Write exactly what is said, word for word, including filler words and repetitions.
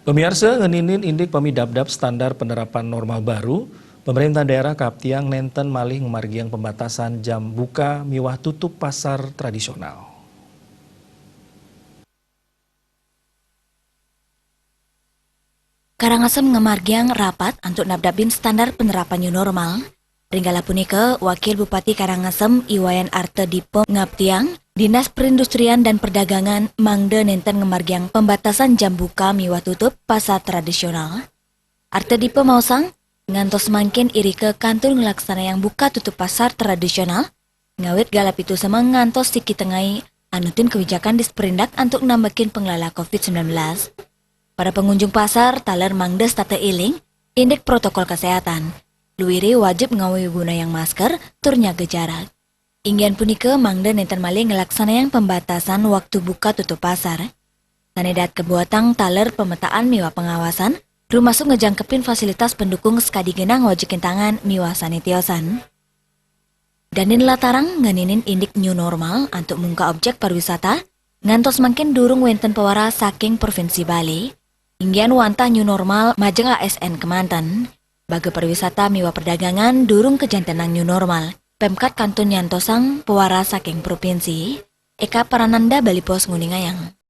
Pemirsa, ngeninin indik pamidabdab standar penerapan normal baru, pemerintah daerah Kaptiang nenten malih ngamargiang pembatasan jam buka miwah tutup pasar tradisional. Karangasem ngamargiang rapat antuk nabdabin standar penerapan new normal. Ring kala punika, Wakil Bupati Karangasem I Wayan Arta Dipa ngaptiang Dinas Perindustrian dan Perdagangan mangda nenten ngamargiang pembatasan jam buka miwah tutup pasar tradisional. Arta Dipa maosang, ngantos mangkin irika kantun nglaksanayang buka tutup pasar tradisional, ngawit galah pitu semeng ngantos siki tengai anutin kebijakan Disperindak antuk nambekin penglala covid sembilan belas. Para pengunjung pasar taler mangda setata eling indik protokol kesehatan. Luire wajib ngawi gunayang masker tur nyaga jarak. Inggian punika mangda nenten malih nglaksanayang pembatasan waktu buka tutup pasar. Sane daat kabuatang taler pemetaan miwah pengawasan, rumasuk ngejangkepin fasilitas pendukung sakadi genah ngojek intangan miwah sane tiosan. Danin latarang ngeninin indik new normal antuk mungkak objek pariwisata, ngantos mangkin durung wenten pawaras saking Provinsi Bali. Inggian wantah new normal majeng A S N kemanten. Baga pariwisata miwah perdagangan durung kajantenang new normal. Pemkat kantun nyantosang pawaras saking provinsi. Eka Prananda, Bali Post, nguningayang.